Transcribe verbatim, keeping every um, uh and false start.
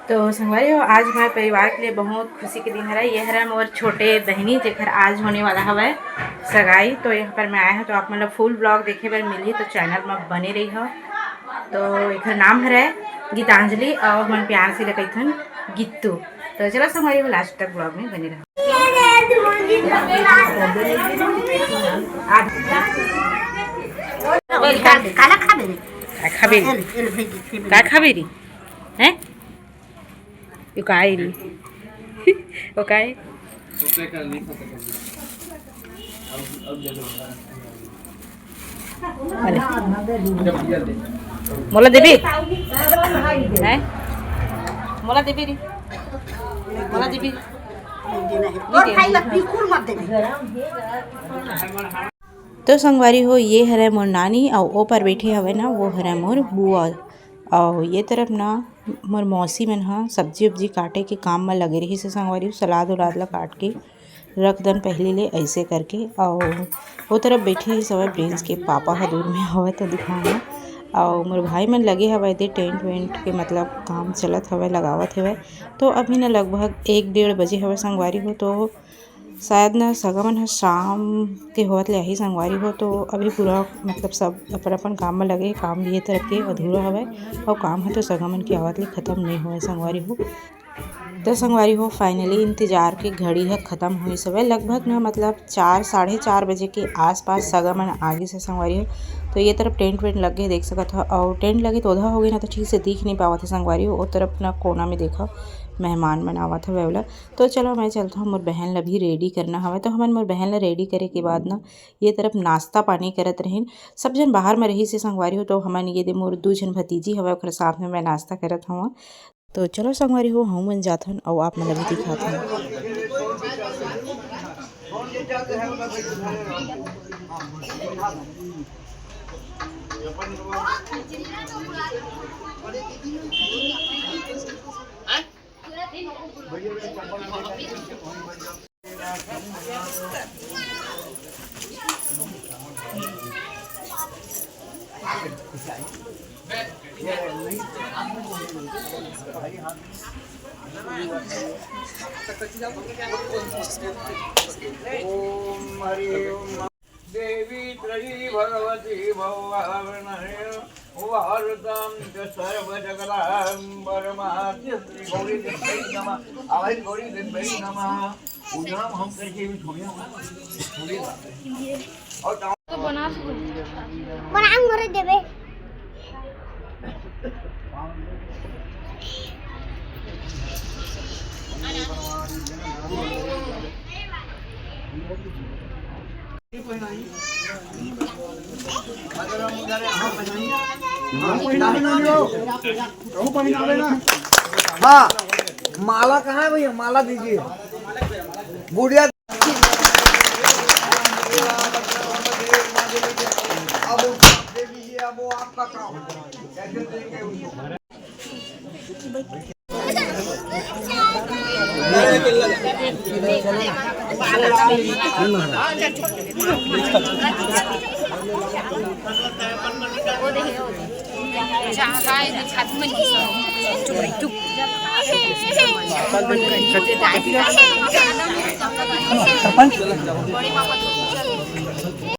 तो संगवारी हो, आज हमारे परिवार के लिए बहुत खुशी के दिन हरय। ये हरय मोर छोटे बहिनी, जेकर आज होने वाला हवय सगाई। तो यहाँ पर मैं आए हूँ, तो आप मन ला full vlog देखे बर मिलही, तो channel में बने रही हो। तो एकर नाम हरय गीतांजलि, और हमन प्यार से ले कहिथन गित्तू। तो चलो संगवारी हो, last तक vlog में बने रहो। काला खाबे रे? काय खाबे रे? काय खाबे रे? हैं? यो काय रे? वो काय? अरे। मोला देबे? हैं? मोला देबे रे? मोला देबे? तोर भाई ला बिल्कुल मत देबे। तो संगवारी हो, ये हरय मोर नानी, अउ ओ पर बैठे हवय ना, वो हरय मोर बुआ। अउ ये तरफ ना मोर मौसी मन ह सब्जी उब्जी काटे के काम म लगे रहिस हे संगवारी हो, सलाद उलाद ला काट के रख दन पहिली ले अइसे करके। अउ ओ तरफ बैठे हे सवय प्रिंस के पापा ह दूर में हवय तो दिखाना। अउ मोर भाई मन लगे हवय दे टेंट वेंट के मतलब काम चलत हवय, लगावत हवय। तो अभी ना लगभग एक डेढ़ बजे हवय संगवारी हो, तो शायद ना सगा मन ह शाम के होवत ले आही संगवारी हो। तो अभी पूरा मतलब सब अपन अपन काम में लगे हे, काम भी ये तरफ के अधूरा हवय अउ काम ह तो सगा मन के आवत ले खत्म नहीं होवय संगवारी हो। तो संगवारी हो, finally इंतजार के घड़ी ह खत्म होइस हवय। लगभग ना मतलब चार, साढ़े चार बजे के आसपास सगा मन आ गिस हे संगवारी हो। तो ये तरफ टेंट वेंट लग गे, देख सकत हो, अउ टेंट लगे तो ओधा हो गे ना, तो ठीक से दिख नहीं पावत हे संगवारी हो। ओ तरफ ना कोना में देखो, मेहमान मन आवत हवय ओला। तो चलो मैं चलत हूँ, मोर बहन ला भी रेडी करना हवय। तो हमन मोर बहन ला रेडी करे के बाद ना ये तरफ नाश्ता पानी करत रहिन। सब झन बाहर में रहिस हे संगवारी हो, तो हमन ये दे मोर दू झन भतीजी हवय, ओकर साथ में मैं नाश्ता करत हवं। तो चलो संगवारी हो, हमन जाथन अउ आप मन ला भी दिखाथन। देवी त्रयी भगवती भवावनय वारदां च सर्वजगदाम्बरमाद्य श्री गौरी देव्यै नमः। आवाज गौरी देव्यै नमः। उजाम हम करके भी छोड़िए, छोड़िए। और तो बना शुरू। बना मोरे देबे। हाँ, माला कहाँ है भैया? माला दीजिए। गुड़िया। अब दे दीजिए, अब वो आपका काम। कैसे देंगे उनको?